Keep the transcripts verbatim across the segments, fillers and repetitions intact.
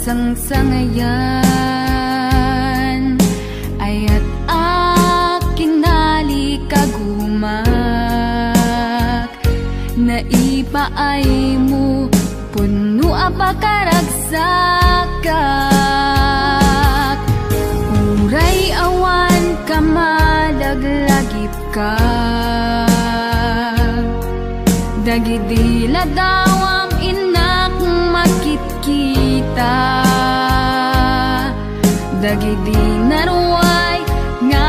Sangsangayan, ayat ak kinalikagumak, naipaaymo, pudno a pakaragsakak. Uray awan ka malaglagipka, dagidi ladawam innak makitkita, dagidi naruay nga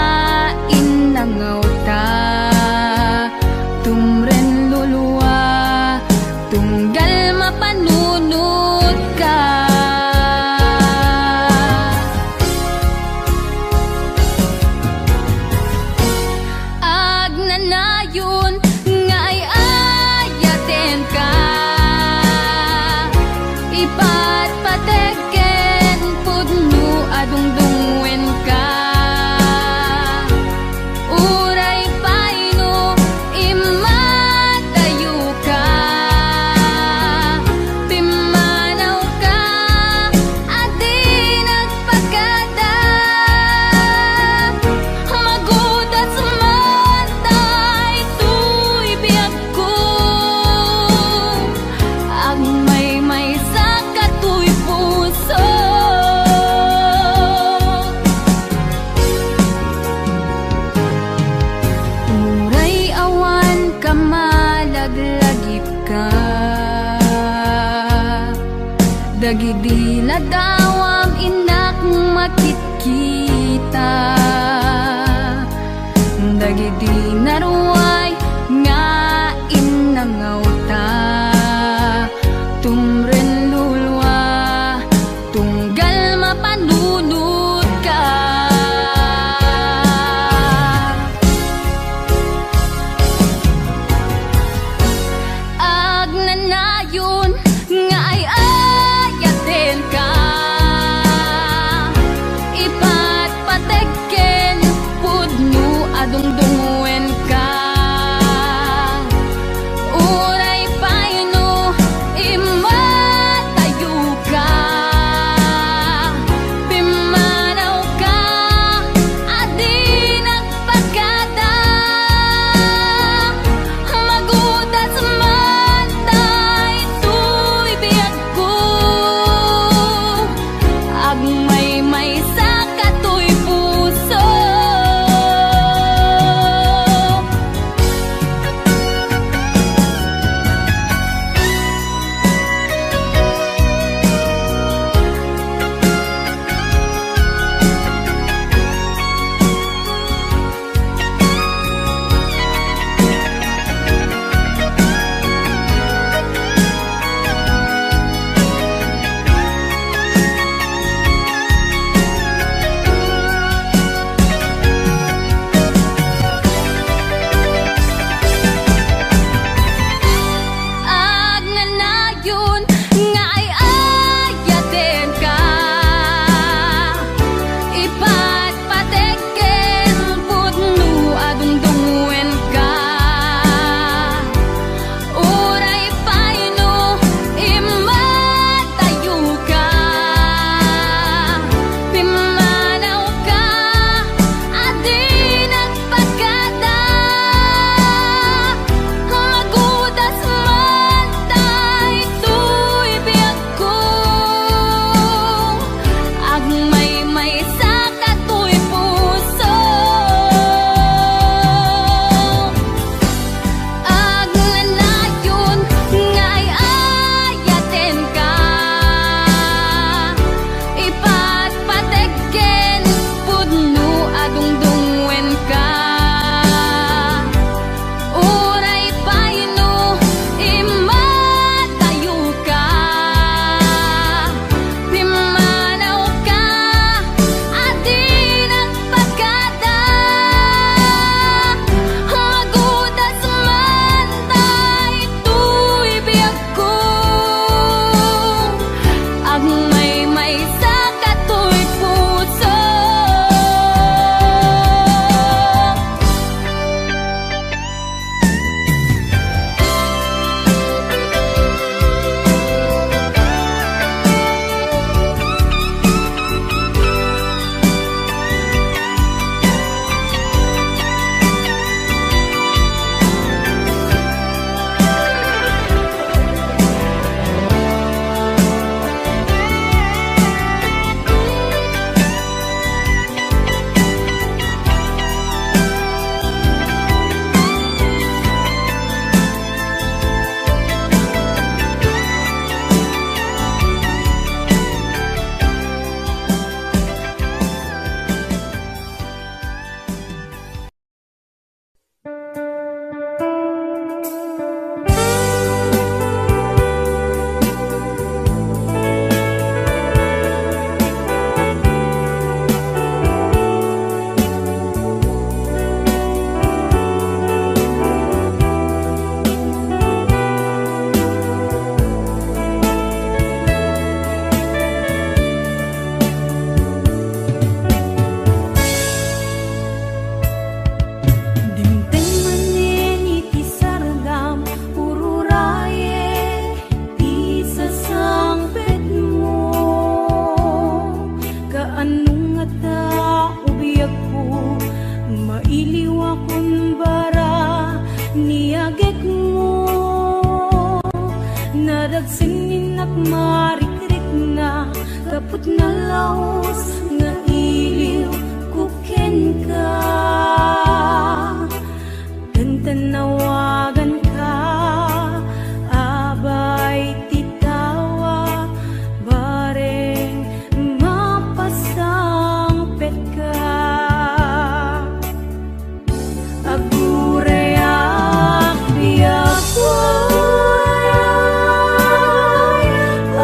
innangawta, tumren lulua, tunggal mapanunotka. Agnanayon nga ay-ayatenka, ipatpateg ken pudno a dungdungngoenka. Uray pay no immadayoka, pimmanawka a di nagpakada, magudas man daytoy biag ko, agmaymaysa katoy puso. Uray awan ka malaglagipka, dagidi ladawam innak makitkita, dagidi naruay nga innangawta, tumren lulua, tunggal mapanunotka. Agnanayon nga ay-ayatenka, ipatpateg ken pudno a dungdungngoenka. Uray pay no immadayoka, pimmanawka a di nagpakada, magudas man daytoy biag ko, agmaymaysa katoy puso. ni agekmo. Nadagsen ni innak marikrikna gapu ta nalaus nga iliwko kenka. Ken ta nawaganka, abay ti tawa, bareng mapasangpetka. Agurayak, biagko,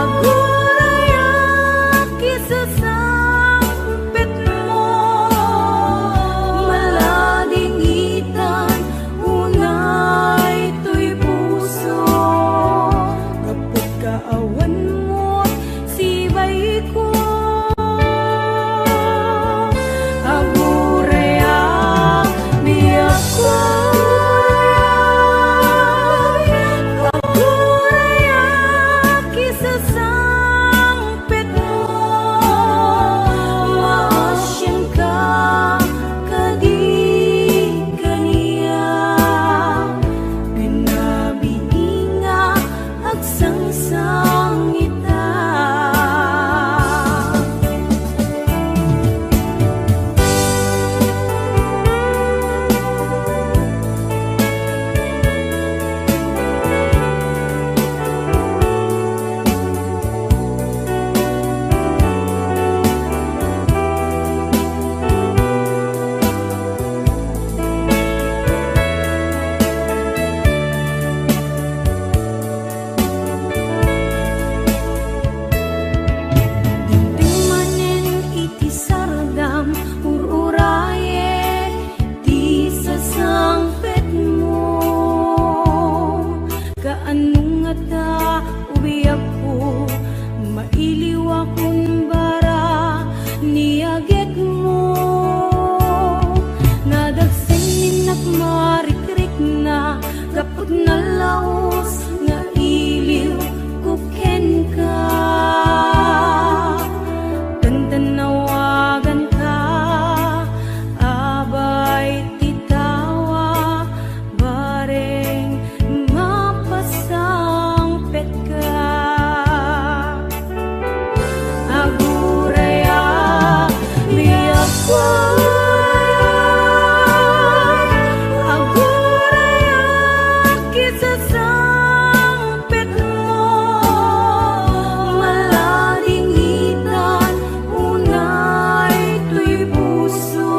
agurayak, isasangpetmo, maladingitan, unay toy puso. Gapu ta awan met sibaiko. Agurayak, biagko. Agurayak, isasangpetmo. Maasianka kadi kaniak. Binabiinga agsangsangita. Dimteng manen iti sardam, ur-urayek ti sasangpetmo. Kaano ngata, o biagko, mailiwakon bara ni agekmo. Nadagsen ni innak marikrikna, gapu ta nalaus nga iliwko kenka. Ken ta nawaganka, abay ti tawa, bareng mapasangpetka. Agurayak, biagko. Agurayak, isasangpetmo. Maladingitan, unay toy puso.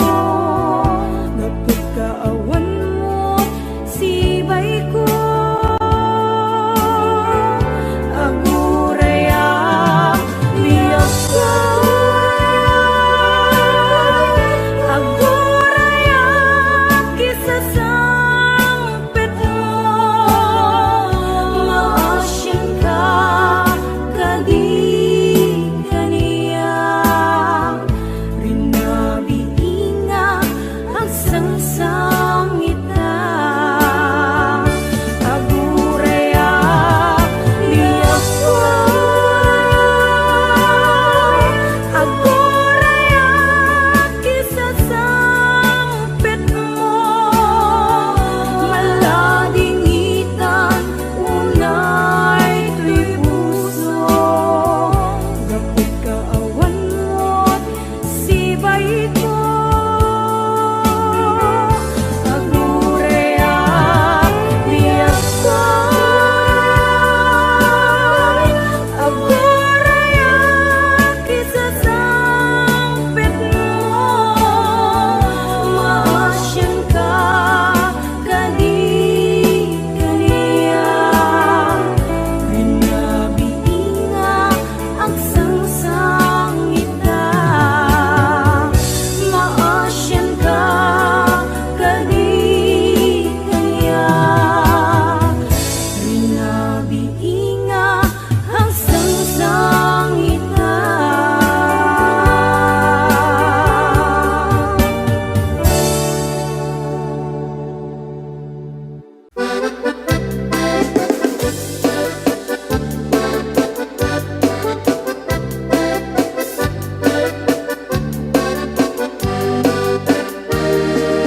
Gapu ta awan met sibaiko. Agurayak, biagko. Agurayak, isasangpetmo. Maasianka kadi kaniak. Binabiinga agsangsangita. Agurayak, biagko. Agurayak, isasangpetmo. Maladingitan, unay toy puso. Gapu ta awan met sibaiko. Agurayak, biagko. Agurayak, isasangpetmo. Maasianka kadi kaniak. Binabiinga agsangsangita. Maasianka kadi kaniak. Binabiinga agsangsangita.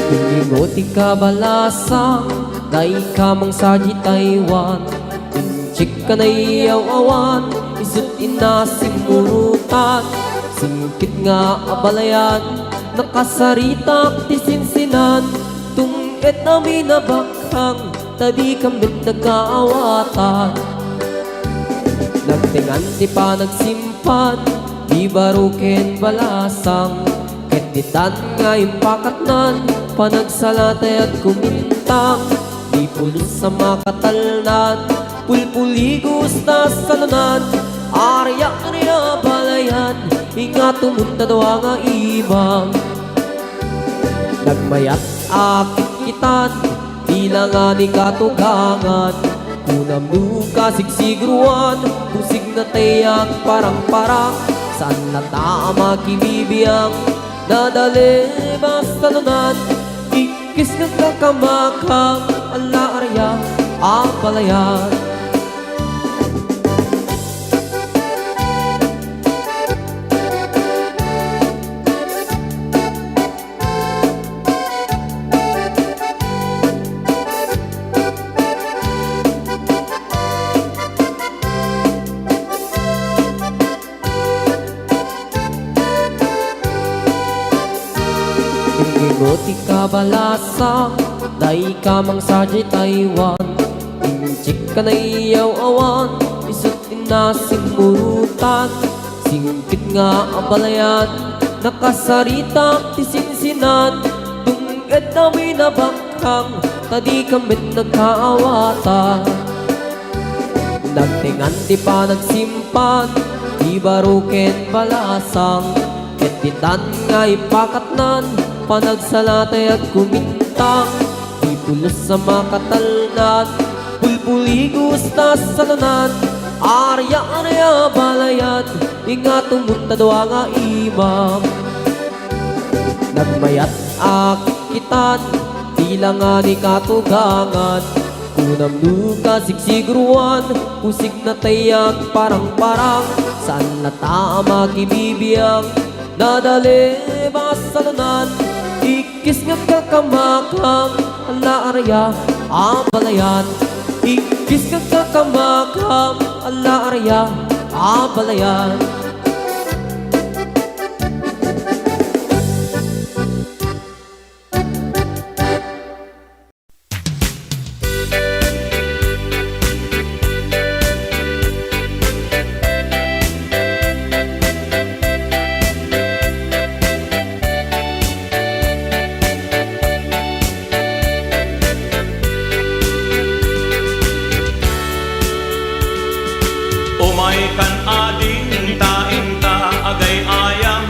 Imminggo ti kabalasang Dayka mangsa di Taiwan, inchik ka naiyaw-awan, isut' inna simmurutan, singkit nga abalayan, nakasaritak ti sinsinan, tung-ed amin a bakhang, ta dikam met nagkaawatan. Nagtengan ti panagsimpan, di baro ken balasang, ket ditan nga impakatnan, panagsala tay agkumintang, di pulos a makatalnan, pulpuligos ta salunan, aria-aria balayan, ingato met ta dua nga imam. Nagmayat a kitkitan, Ti langa ni katugangan, kunam no kasigsigruan, kusig na tay agparang-parang, saan latta a makibibiang, nadalem a salunan, ikkis nga kakamakam, ala aria, abalayan. Ingginggo ti kabalasang, dayka mangsa di Taiwan. Inchik ka naiyaw-awan, isut' inna simmurutan. Singkit nga abalayan, nakasaritak ti sinsinan, tung-ed amin a bakhang, ta dikam met nagkaawatan. Nagtengan ti panagsimpan, di baro ken balasang, ket ditan nga impakatnan, panagsala tay agkumintang, di pulos a makatalnan, pulpuligos ta salunan, aria-aria balayan, ingato met ta dua nga imam. Nagmayat a kitkitan, ti langa ni katugangan, kunam no kasigsigruan, kusig na tay agparang-parang, saan latta a makibibiang, nadalem a salunan, ikkis nga kakamakam, ala aria, abalayan, ikkis nga kakamakam, ala aria, abalayan. Umay kan ading ta inta agay-ayam,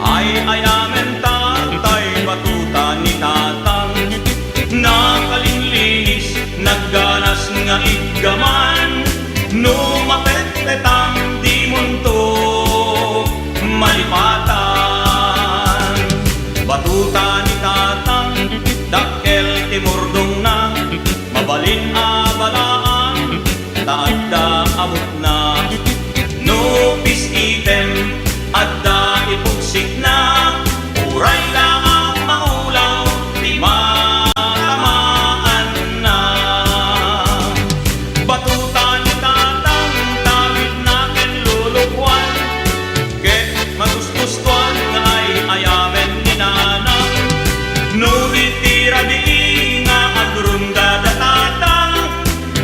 ay-ayamen ta tay batuta ni Tatang. Nakalinlinis, nagganas nga iggaman, no mapetpetam dimonto malipatan. Batuta ni Tatang, dakkel ti murdongna, mabalin a balaan, ta adda abutna. No pis-item, adda ipugsikna, uray la a maulaw ti matamaanna. Batuta ni Tatang, tawidna ken lulukuan, ket magustuan nga ay-ayamen ni Nanang. No di ti rabii nga agrunda da Tatang,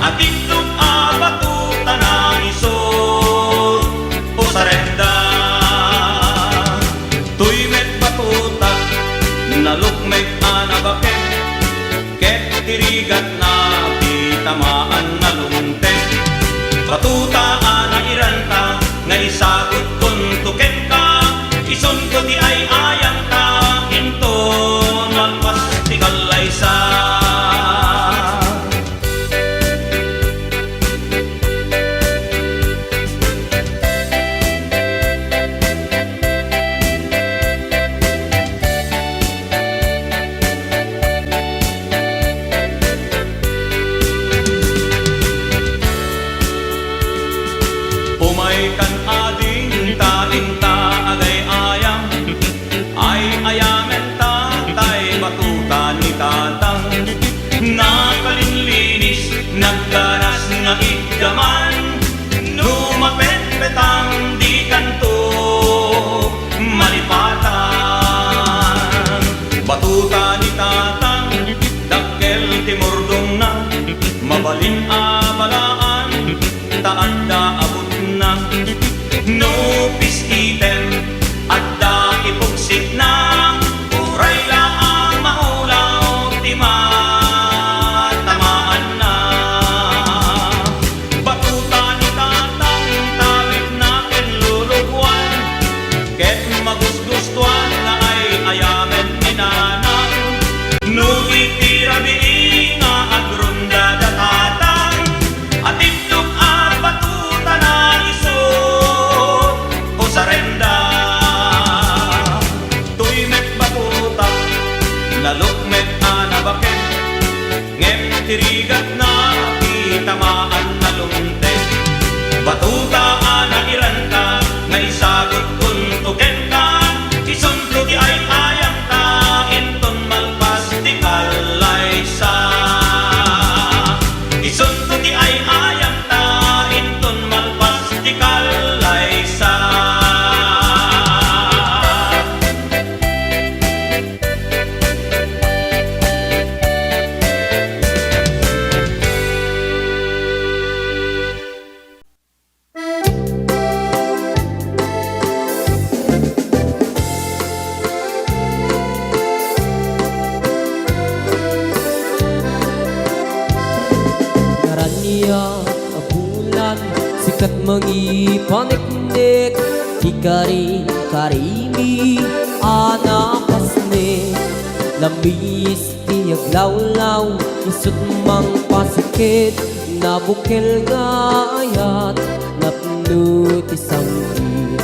a tiktok a batuta na isu usarenda. Toy met batuta, nalukmek a nabaket, ket ti rigatna ti tamaan nalungtek. Batuta a nairanta nga isagutkon to kenka, isunko ti ay-ayanta inton malpas ti kallaysa. Balin a balaan, ta adda abutna. No piskiten, adda ipugsikna. Uray la a maulaw ti matamaanna. Batuta ni Tatang, tawidna ken luluboan. Ket magusgustoan nga ay-ayamen ni Nanang. No iti rabii nga agronda da Tatang, atindog a batutana isu o sarenda. Toy met batuta, nalukmet a nabaket. Ngem ti rigatna, ti tamaan a lungtek. Batuta a nairanta, nga isagutkon to kenka, isunto ti ay-ayamta, inton malpas ti kallaysa. Isunto ti ay-ayamta, inton malpas ti kallaysa. Naraniag a bulan, sikat mangipaneknek, ti kari-karimi a napasnek. Lamis ti aglawlaw, isut' mangpasikit, nabukel nga ayat, napno ti sangkit.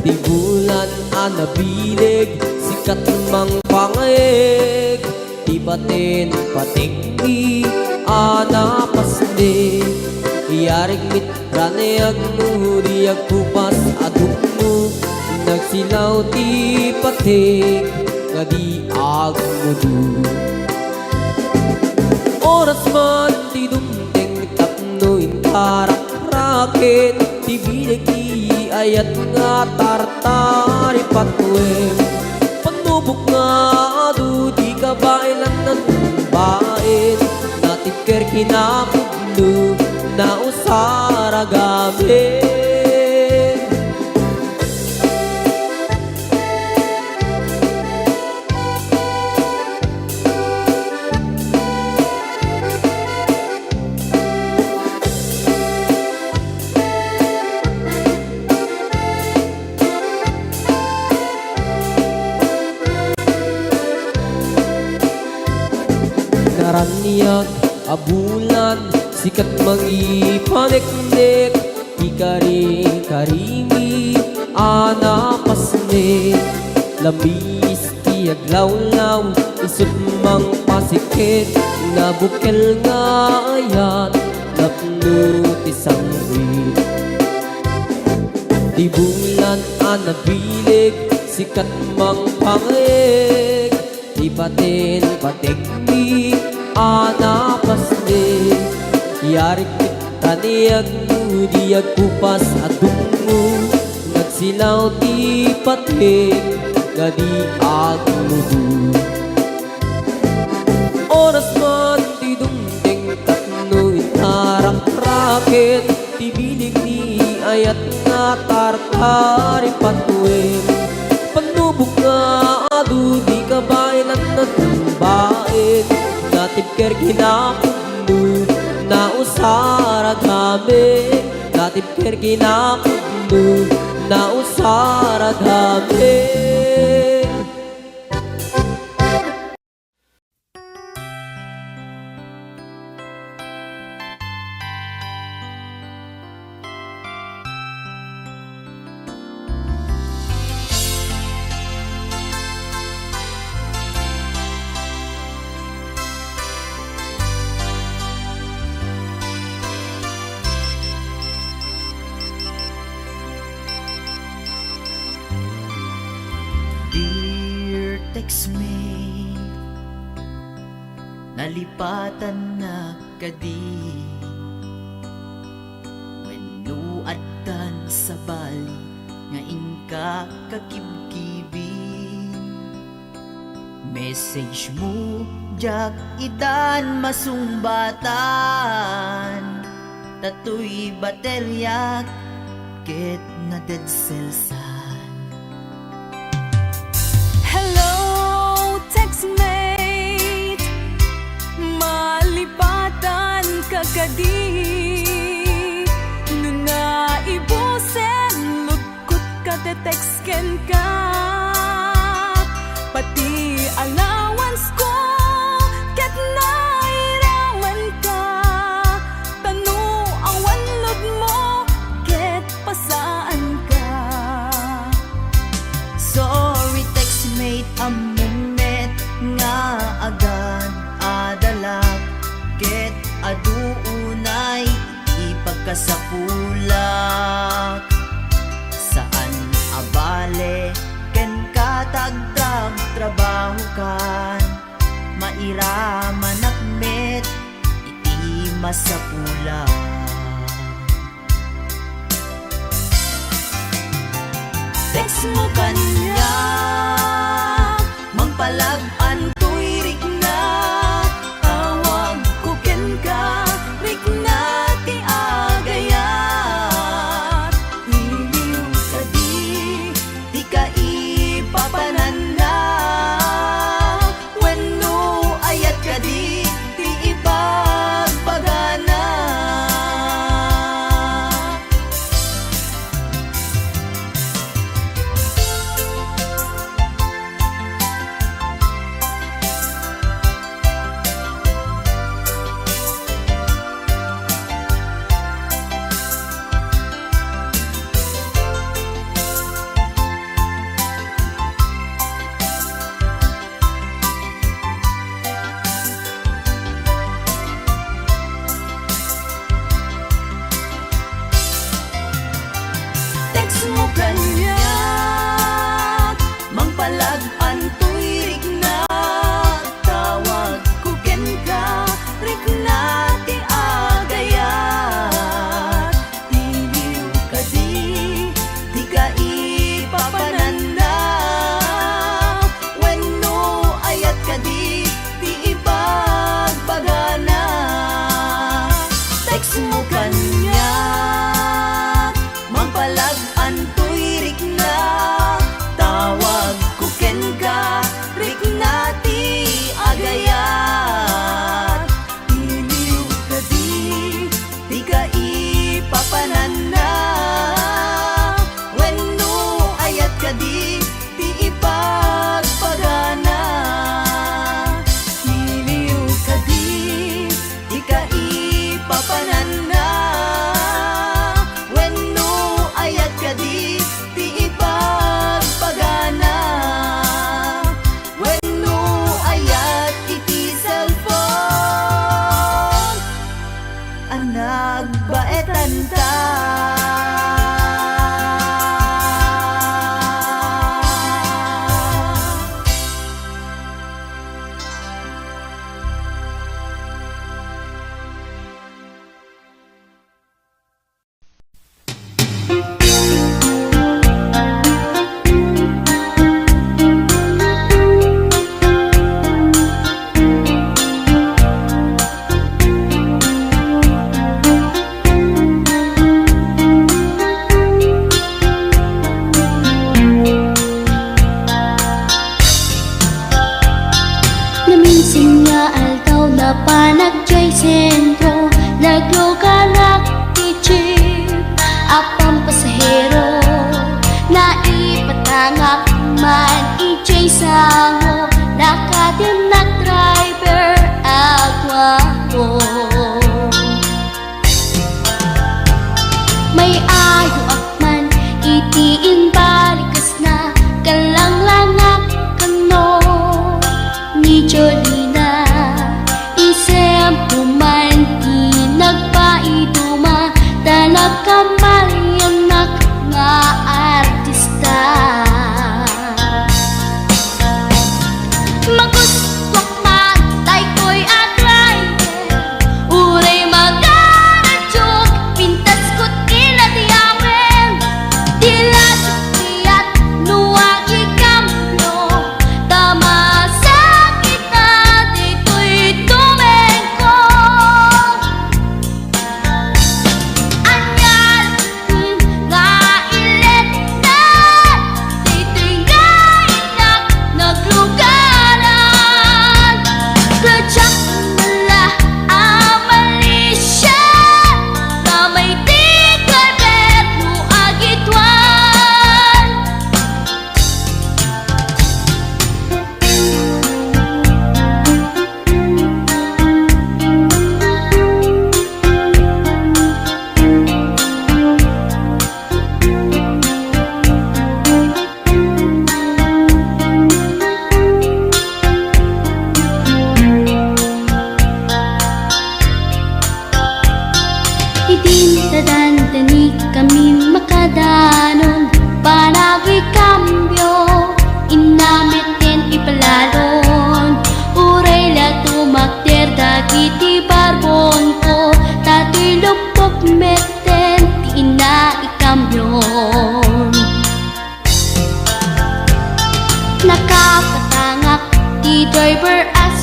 Ti bulan a nabileg, sikat mangpangayeg, ti baten pategmi a napasnek. Iyarig met Raniag no di agkupas a dukno, nagsilaw ti patek nga di agmudo. Oras man ti dumteng tapno intarakraken, ti bileg ti ayat nga tartaripatuen. Panubok nga adu ti kabaelan a tumbaen, natibker kinapudno, nausaragamin. Naraniag a bulan, sikat mangipaneknek, ti kari-karimi a napasnek. Lamis ti aglawlaw, isut' mangpasikit, nabukel nga ayat, napno ti sangkit. Ti bulan a nabileg, sikat mangpangayeg, ti baten pategmi a napasnek. Iyarig raniag no di agkupas a dukno, nagsilaw ti patek nga di agmudo. Oras man ti dumteng tapno intarakraken, ti bileg ni ayat nga tartaripatuen. Panubok nga adu di kabaelan a tumbaen, natibker kinapudno, nausaragamin. Natibker kinapudno, nausaragamin. Dear textmate, nalipatannak kadi? Wenno addan sabali nga inka kakibkibi? Message mo, diak itan masungbatan, ta toy bateriak ket na-dead cellsan. Hello, textmate! Malipatan ka kadi? No naibusen, lugkotka, te-text kenka. Pati allowance ko ket nairamanka. Ta no awan load mo ket pasaanka. Sorry, textmate, ammom met nga agad-adalak ket adu unay ipagkasapulak. Saan a bale kenka ta agtrabtrabahokan, mairamanak met iti masapulak. Text mo kaniak, mangpalag-an toy rikna. Tawagko kenka, rikna ti agayat. Iliw kadi ti kaipapananna, wenno ayat kadi ti ibagbagana? Text mo kaniak, mangpalag-an toy rikna. Tawagko kenka, rikna ti agayat. Iliw kadi ti kaipapananna, wenno ayat kadi ti ibagbagana? Text mo kaniak, mangpalag-an toy rikna. Tawagko kenka, rikna ti agayat. Iliw kadi ti kaipapananna, wenno ayat kadi ti ibagbagana? Iliw kadi ti kaipapananna, wenno ayat kadi ti ibagbagana? Wenno ayat iti cellphone a nagbaetanta? Naminsan nga aldaw, napanak jay sentro, naglugarak ti jeep a pampasahero. Naipatangak man ijay sango, nakadinnak driver a guapo. May ayoak man iti imbalikasna, kallanglangak kano ni Jolina. Isem ko man ti nagpaiduma, ta nagkamaliannak nga artista.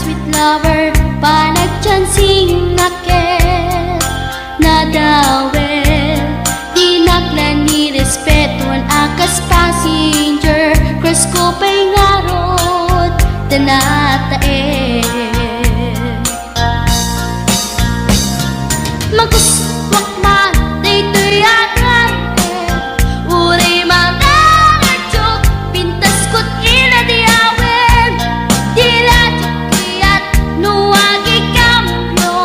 Sweet lover, panagchancing naket, nadawel, dinak la ni respeton a kas passenger, crush ko pay ngarud, tanatae. Magustuak man daytoy a driver, uray manangadyo, pintas ko't inadiawen. Di la ti kayat no agikambio,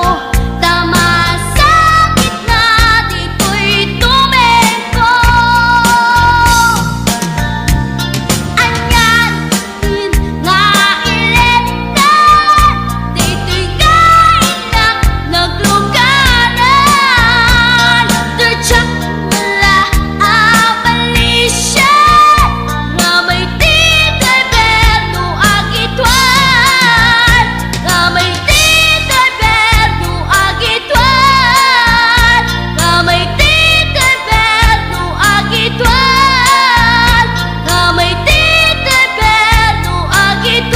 ta masakit na ditoy tumengko. Anian nga iletan, ditoy nga innak nagluganan. Diak la a balisian, nga may ti driver no agituan, nga may ti driver no agituan, nga may ti driver no agituan, nga may ti driver no agituan.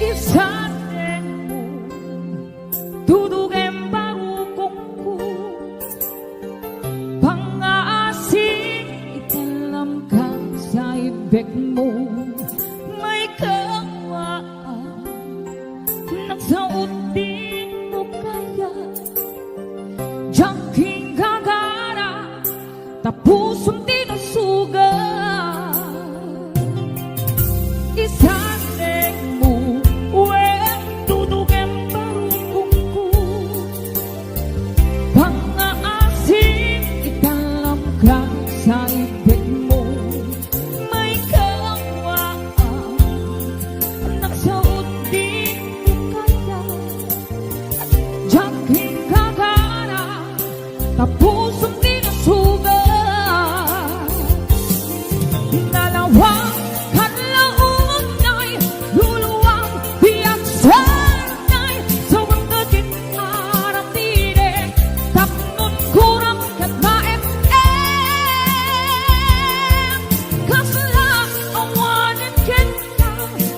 Isardengmo, tutukem barukongko, pangngaasing itallamka sa ibekmo, maikawaan, nagsaot din mo kaya, diak kinggagara, tapusom ti nasugat. Isardengmo, wen tutukem barukongko, pangngaasing itallamka sa ibekmo, maikawaan, nagsaot din mo kaya, diak kinggagara, tapusom ti nasugat. Nalawag ket launay, luluang ti agsarnay, sawem ket din aramidek, tapnon guram ket maem-em. Kasla awanen ken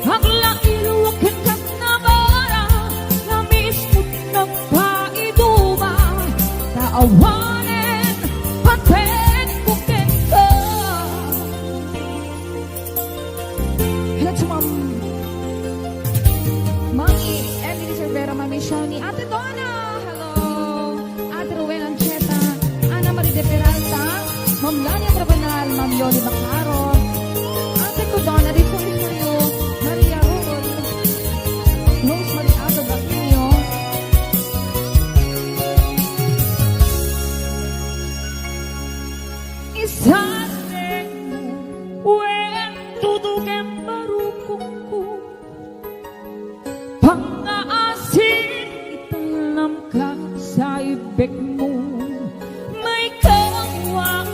Aglailwak ken kasna bara, lamismut nagpaiduma, ta awanen patenko kenka. Hello to Ma'am Mami Emily Cervera, Mami Shani, Ate Donna. Hello. Ate Rowena Ancheta, Ana Marie de Peralta, Ma'am Lania Trabanal, Ma'am Yoli Macaron, Ate Codona de Fulifulio, Maria Ruol, Rosemary Ato Baquillo. Isardengmo, wen tutukem barukongko, pangngaasing itallamka sa ibekmo, maikawaan,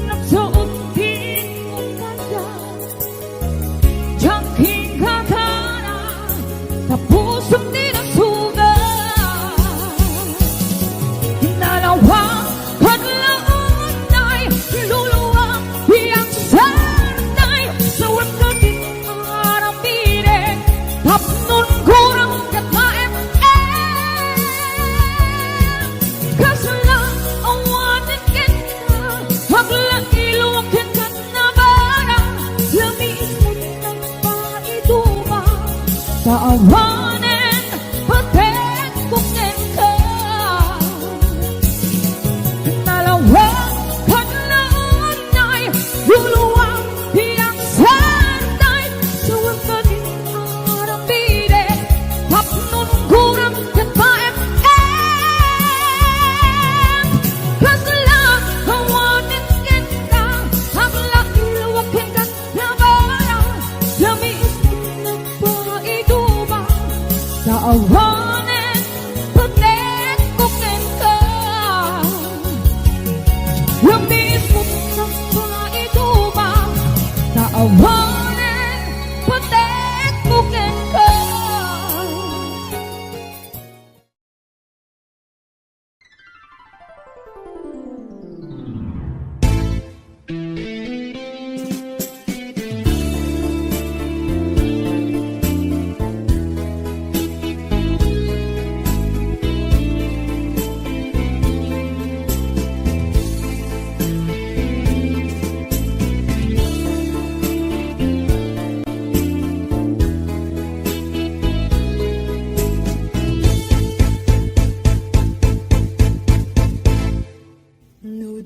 nagsaot din mo kaya, diak kinggagara, tapusom ti nasugat. Nalawag ket launay, luluang ti agsarnay, sawem ket din aramidek, tapnon guram ket maem-em. Kasla awanen kenka, aglailwak ken kasna bara, lamismut nagpaiduma, ta awanen patenko kenka. Nalawag ket launay, luluang ti agsarnay, sawem ket din aramidek, tapnon guram ket maem-em. Kasla awanen kenka, aglailwak ken kasna bara, lamismut nagpaiduma,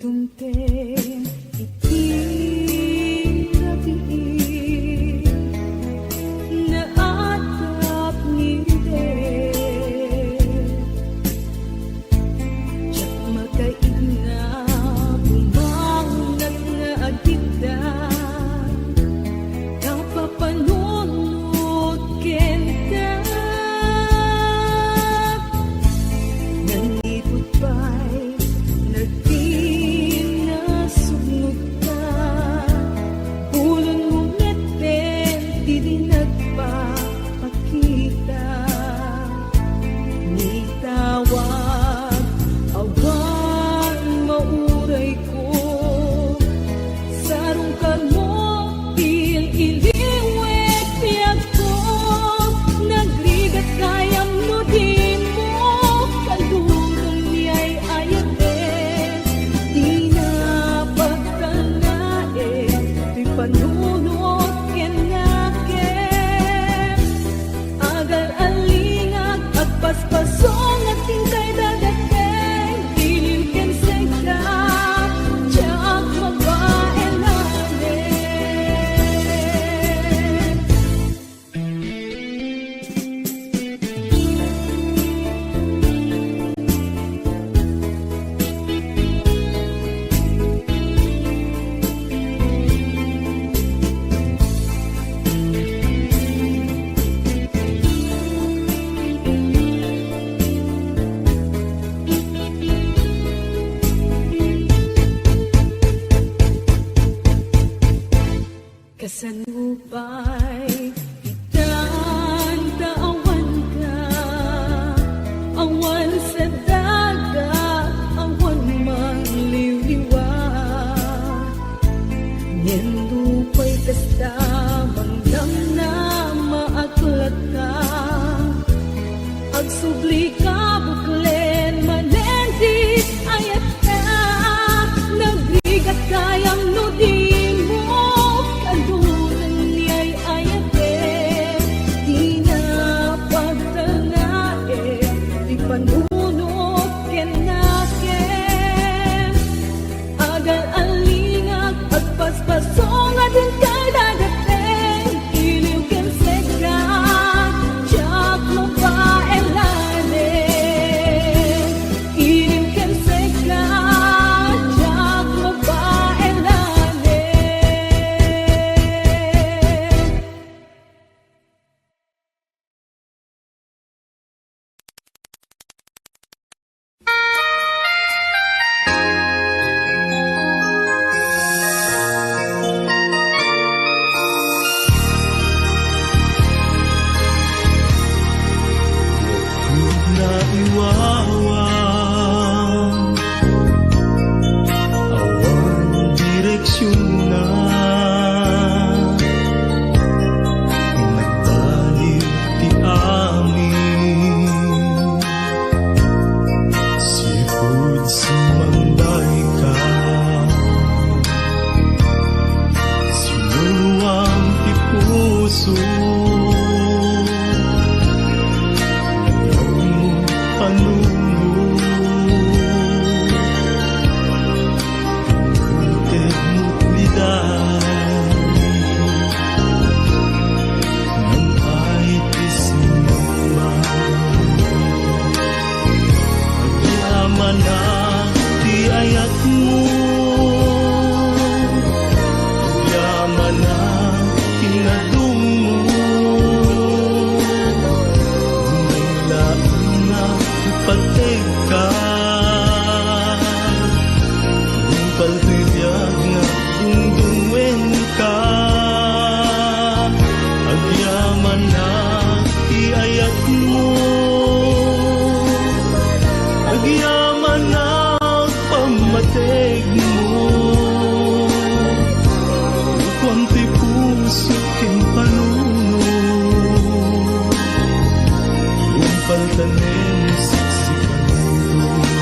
Dumteng iti rabii, naadap ni Rode. Diak makaigna, bumangonat nga agidda, napapanunot kenta. Nangiput pay, nagkinasugnotka, bulonmo metten ti di nagpapakita. Nitawag, awan maurayko, sarungkarmo ti il-iliw iti biagko. Nagrigat gayam no dimo kadudon ni ay-ayaten. Dina pagtalnaen ti panunot ken nakem. Agal-alingak, agpaspasong, agtingkay dadateng, iliw ken sengka, diak mabaenanen. Kasano pay itan ta awanka, awan sa daga, awan mangliwliwa. Ngem nupay kasta, mangdamnama a tulagka, agsublika, buklen manen ti ayatka. Nagrigat gayam no dimo kadudon ni ay-ayaten. Dina pagtalnaen ti panunot ken nakem. Agal-alingak, agpaspasong, agtingkay dadateng, iliw ken sengka, diak mabaenanen. Iliw ken sengka, diak mabaenanen. Naiwawa, awan direksionna. Nagbaliw ti amin. Sipud sumambayka, sinuluam ti puso. Panunot. Inted mo ti daydi, nang ay ti simmang. Agyamanak ti ayatmo, agyamanak ti nadungmo. May laeng nga ipategka, nupal ti biag nga agdungdungenka. Agyamanak ti ayatmo, agyamanak pammategmo. Kuam ti puso ken panunot, umpaltanem saksi panunot.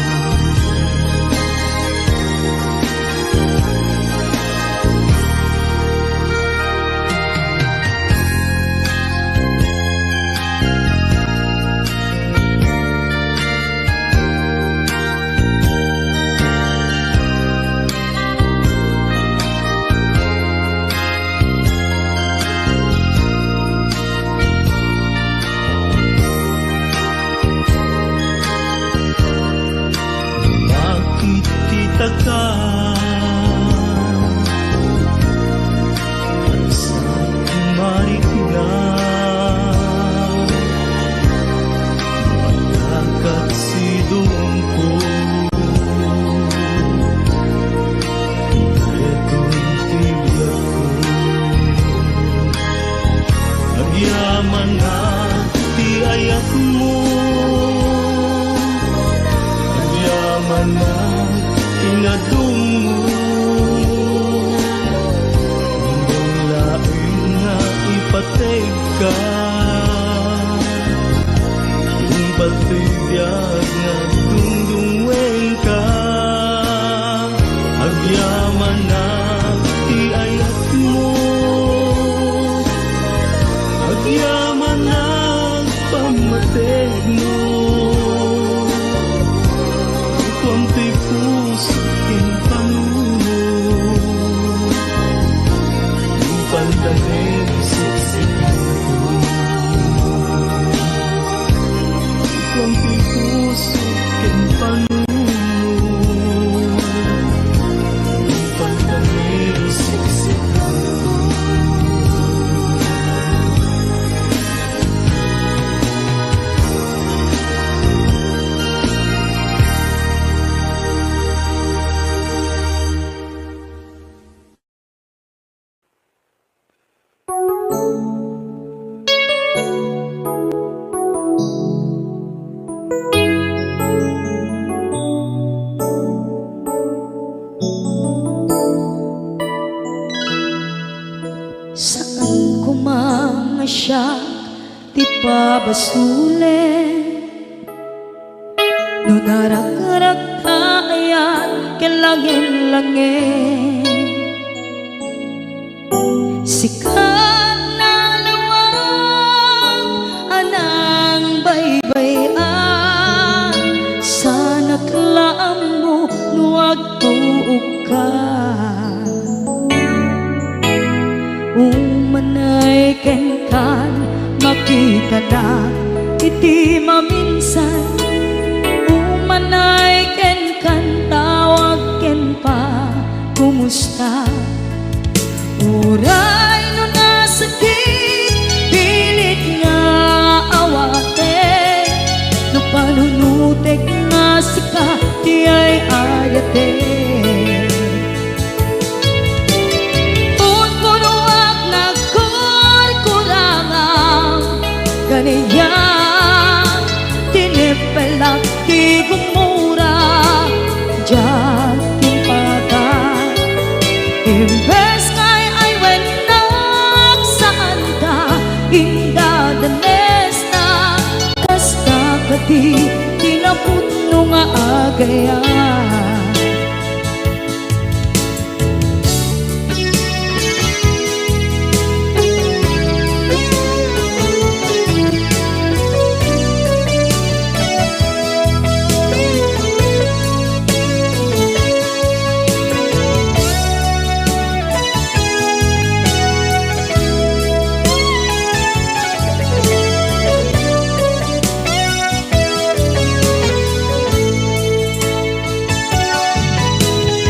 babasolen no narakrakta ayat ken langenglangen. Sika nalawag a nangbaybay-an, sanak la ammo no agtuokka. Umanay kenkan, makitanak iti maminsan. Umanay kenkan, tawag ken pa, kumusta? Uray no nasakit, pilit nga awaten, no panunutek nga sika ti ay-ayaten. Punpunoak nagkurkurangam, kaniak, tineppelak ti gumura, diak timpaka. Imbes nga ay-aywennak, saanta indadanesna, kasta kadi ti napudno nga agayat.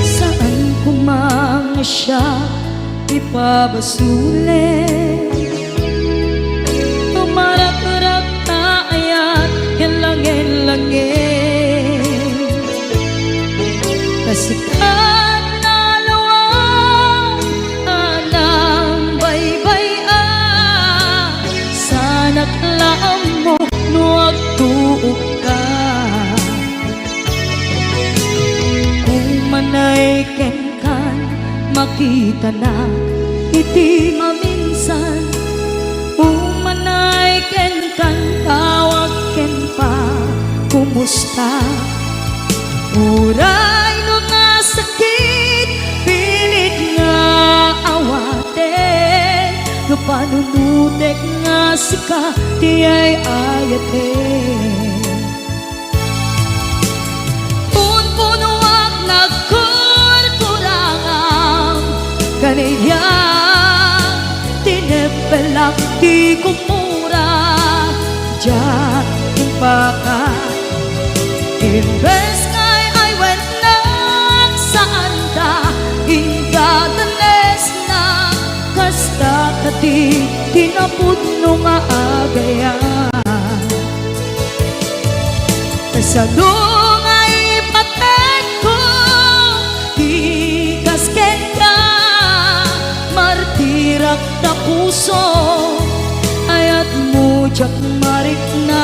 Saan koma nga siak ipabasolen, tumarakrakta ayat ken langenglangen. Kasta nalawag a nangbaybay-an, sanak la ammo no agtuokka. Umanay kenkan, makitanak iti maminsan. Umanay kenkan, tawag ken pa, kumusta? Uray no nasakit, pilit nga awaten, no panunutek nga sika ti ay-ayaten. Punpunoak nagkurkurangam, kaniak, tineppelak ti gumura, diak impaka. Imbes nga ay-aywennak, saanta indadanesna, kasta kadi ti napudno nga agayat. Kasano nga ipatekko ti kas kenka, martirak ta puso, ayatmo diak marikna,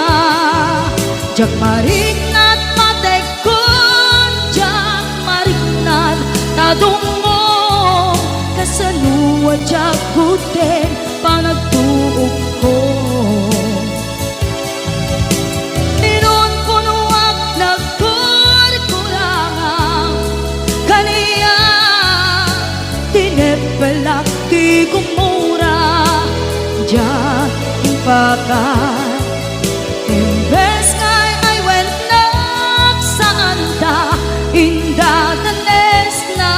diak marikna patekkon, diak marikna ta dummo, kasano a diak gudden panagtuokko. Inunpunoak nagkurkurangam, kaniak, tineppelak ti gumura, diak impaka. Imbes nga ay-aywennak, saanta indadanesna,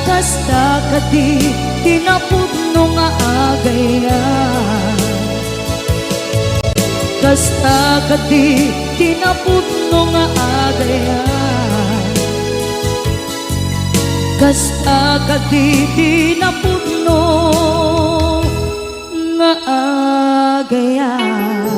kasta kadi ti napudno nga agayat. Kasta kadi ti napudno nga agayat. Kasta kadi ti napudno nga agayat.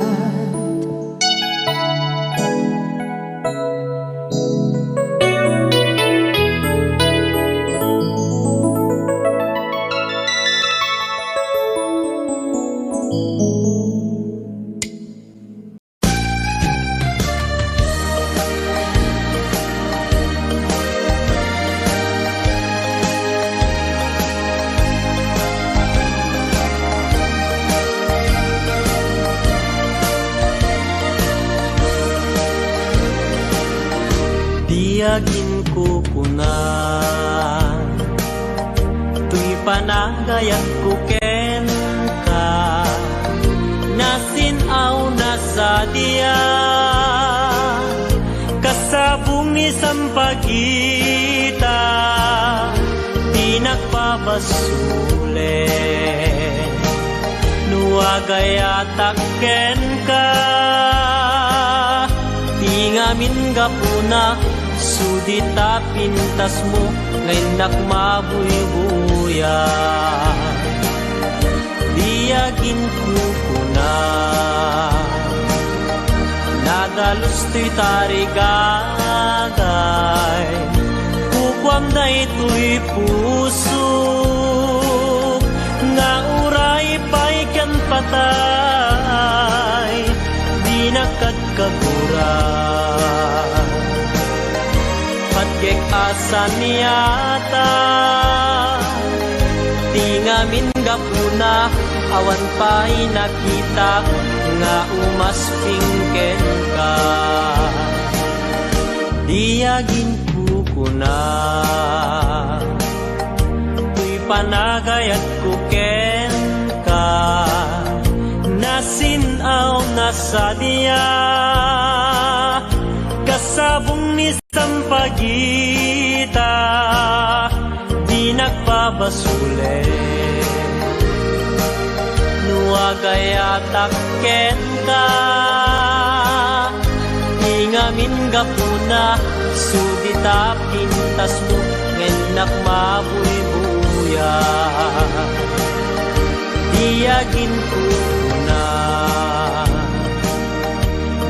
Diak inkukuna, toy panagayatko kenka, nasin-aw na sadiak, kasabong ni sampagita, dinak pabasolen. No agayatak kenka, ti ngamin gapuna, sudita pintasmo, nga innak mabuybuya. Diak inkukuna, nadalus toy tarigagay, kukuam daytoy pusok, nga uray pay ken patay, dinak kadkagura. Patgek a saniata, ti ngamin gapuna, awan pay nakitak nga umasping kenka. Diak inkukuna, toy panagayatko kenka, nasin-aw na sadiak, kasabong ni sampagita, dinak pabasolen. No agayatak kenka, ti ngamin gapuna, sudita pintasmo, nga innak mabuybuya. Diak inkukuna,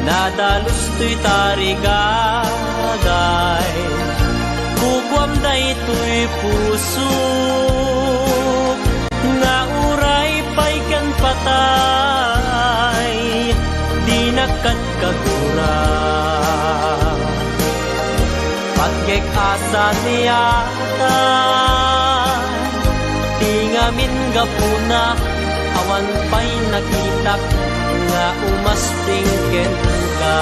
nadalus toy tarigagay, kukuam daytoy pusok, nga uray pay ken patay, dinak kadkagura. Patgek a saniata, ti ngamin gapuna, awan pay nakitak nga umasping kenka.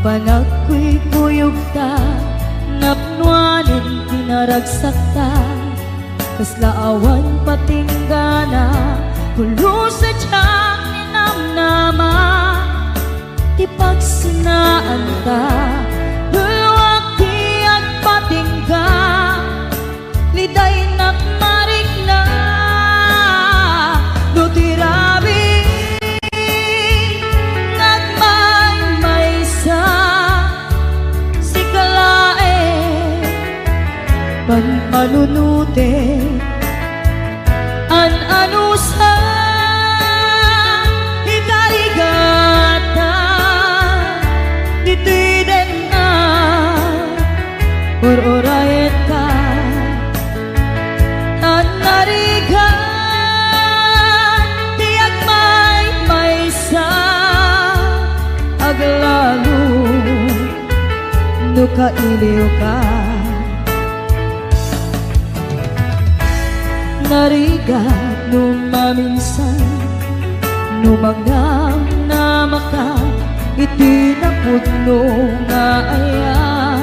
Panagkuykuyogta, napnoanen ti naragsakta, kasla awan patinggana, pulos a diak ninamnama ti pagsinaanta, belwak ti agpatingga. Lidaynak marikna no ti rabii nga agmaymaysa, sika laeng panpanunotek. An-anusa, ikarigata, ditoy denna, ur-urayenka. Tan narigat ti agmaymaysa, aglalo no kailiwka. Narigat no maminsan, no mangnamnamaka iti napudno nga ayan,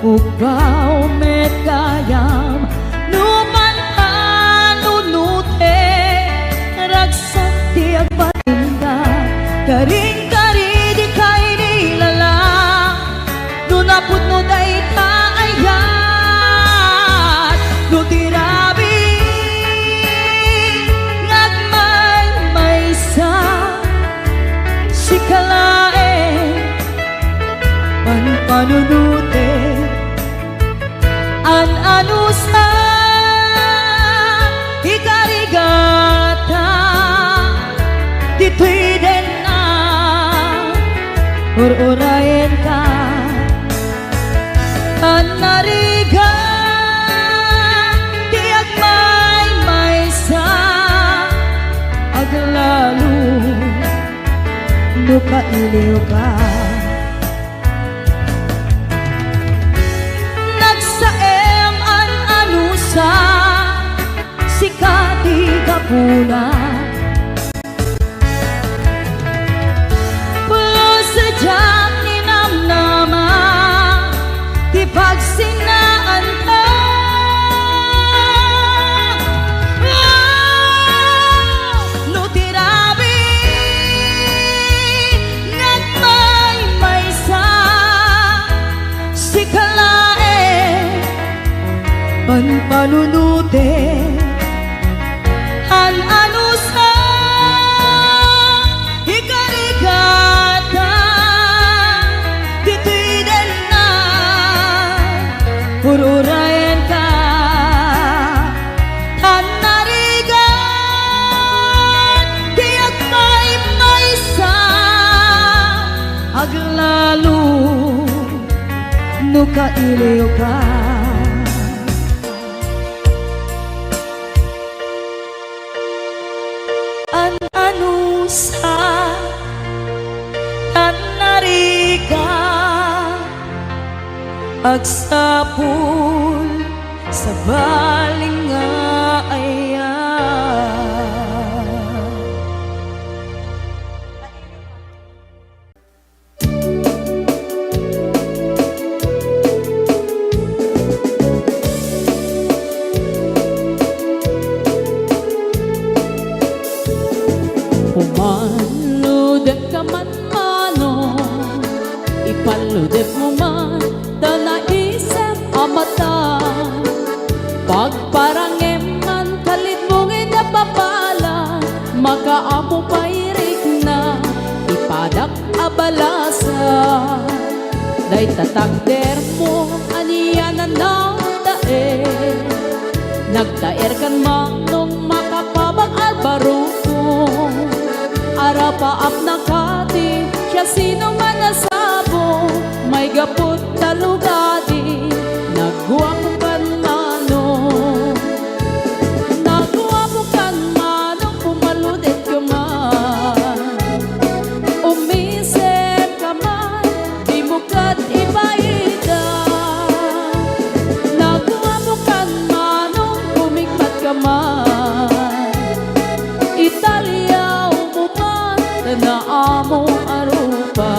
ukkaw met gayam no panpanunotek, ragsak ti agpatingga, karin-kari dikay nilala. No napudno dayta ayat, no ti rabii nga agmaymaysa, sika laeng panpanunotek. An-anusa, ikarigata, ditoy denna, ur-urayenka. Tan narigat ti agmaymaysa, aglalo no kailiwka. Nagsaem, an-anusa, sika ti gapuna. Pulos a diak ninamnama ti pagsinaanta. Oh, no ti rabii nga agmaymaysa, sika laeng panpanunotek. An-anusa, ikarigata, ditoy denna, ur-urayenka. Tan narigat ti agmaymaysa, aglalo no kailiwka. An-anusa, tan narigat, agsapul, sabali nga ayan. Pumaludek ka man, manong, ipaludek mo man ta naisem a mata. Pagparangem man, kalidmong ida papala, makaammo pay rikna, ipadak a balasa. Dayta takder mo, ania na nagtaer? Nagtaer kan manong makapabag a barukong. Arapaap na kadi, siasino man a sabo, maigaput ta lugadi, naguapo kan manong. Naguapo kan manong, pumaludek ka man. Umisip ka man, dimo ket ibaida. Naguapo kan manong, umigpat ka man. Italiaw mo man, ta naammo a rupa.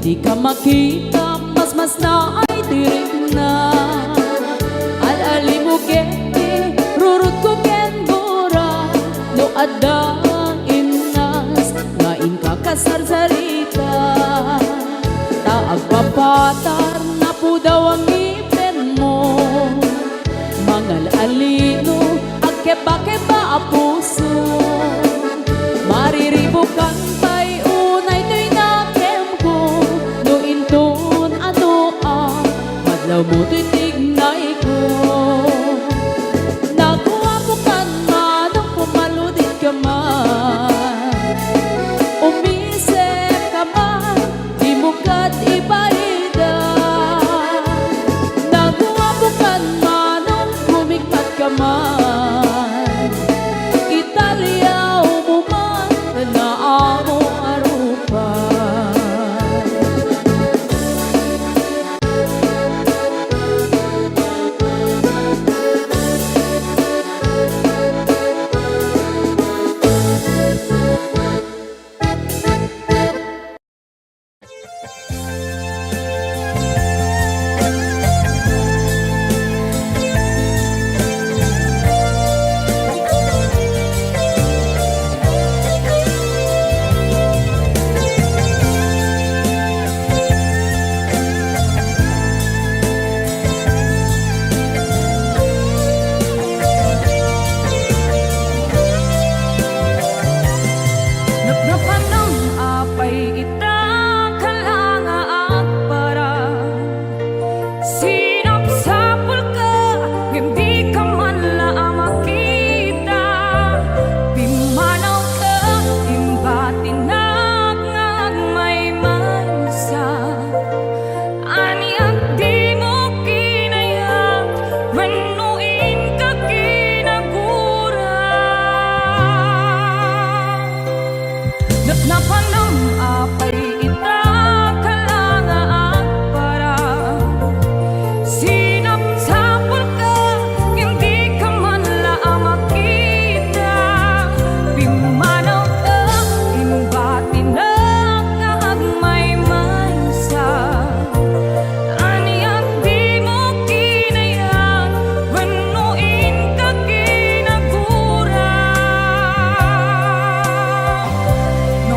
Dika makita, masmasnaay ti rikna. Al-alimok ket ti rurutko ken gura. No adda innas nga inka kasarsarita, ta agpapatar napudaw a ngipenmo. Mangal-alino, agkebakeba a puso. Mariribukan pay unay toy nakemko, no inton adu a madlawmo toy tignayko. Naguapokan manong pumaluditkaman, umisemkaman, dimo ket ibaida. Naguapokan manong kumikmatkaman, italiawmo man naamo a rupa. Napnapanam apay ita, kala nga agparang. Sinapsapulka, ngem dika man la a makita. Pimmanawka, imbatinak nga agmaymaysa. Ania dimo kinayat wenno inka kinagura? Napnapanam apay ita, kala nga agparang? Sinapsapulka, ngem dika man la a makita. Pimmanawka, imbatinak nga agmaymaysa. Ania dimo kinayat wenno inka kinagura? No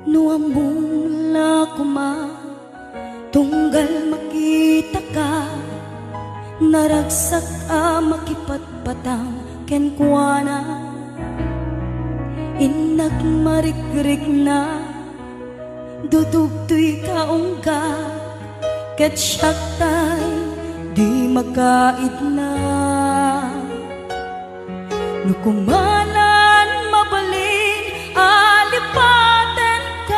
No ammom la koma, tunggal makitaka, naragsak a makipatpatang kenkuana. Innak marikrikna, dudugtoy ka unggak, ket siak tay di makaidna. No kumanan mabalin a lipatenkan,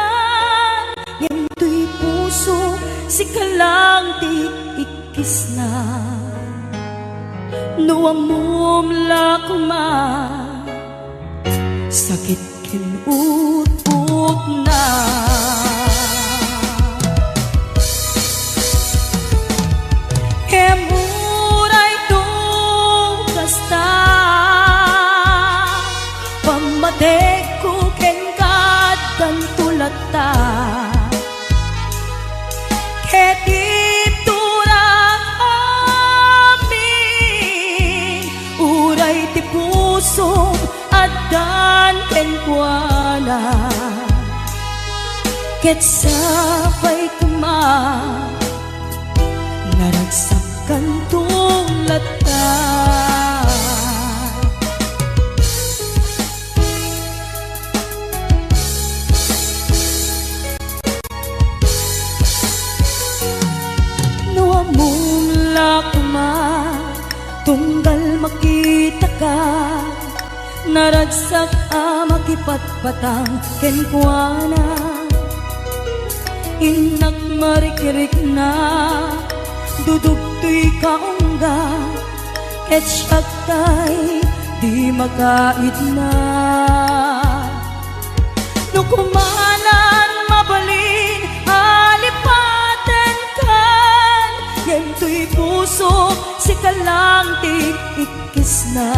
ngem toy puso, sika lang ti ikkisna. No ammom la koma, sakit ken utotna. Ngem uray no kasta, pammatekko kenka addanto latta. Ket iturak amin, uray ti pusom addan kenkuana. Ket sapay koma, naragsakkanto latta. No ammom la koma, tunggal makitaka, naragsak a makipatpatang kenkuana. Innak marikrikna, dudugtoy ka unggak, ket siak tay di makaidna. No kumanan mabalin a lipatenkan, ngem toy pusom, sika lang ti ikkisna.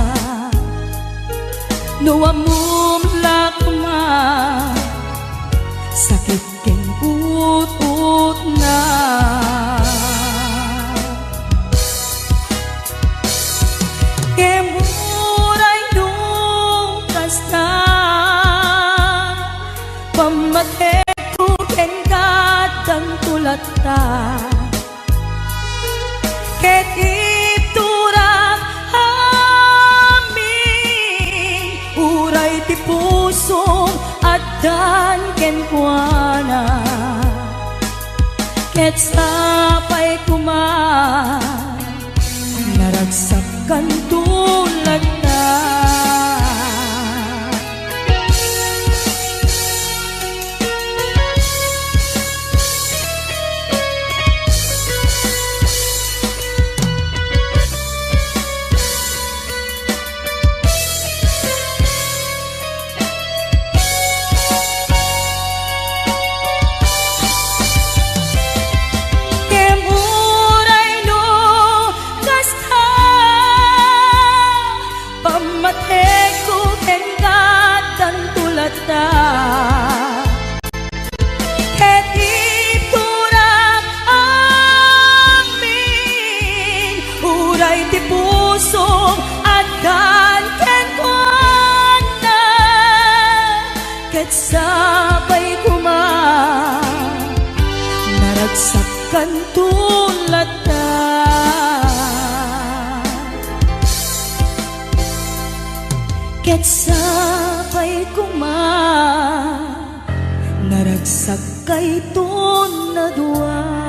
No ammom la koma, sakit ken utotna. Ngem uray no kasta, pammatekko kenka addanto latta. Ket iturak amin, uray ti pusom addan kenkuana. Ket sapay koma, naragsakkanto latta. Ngem uray no kasta, pammatekko kenka addanto latta. Ket iturak amin, uray ti pusom addan kenkuana. Ket sapay koma, naragsakkanto latta. Ket sapay koma, naragsakkanto a dua.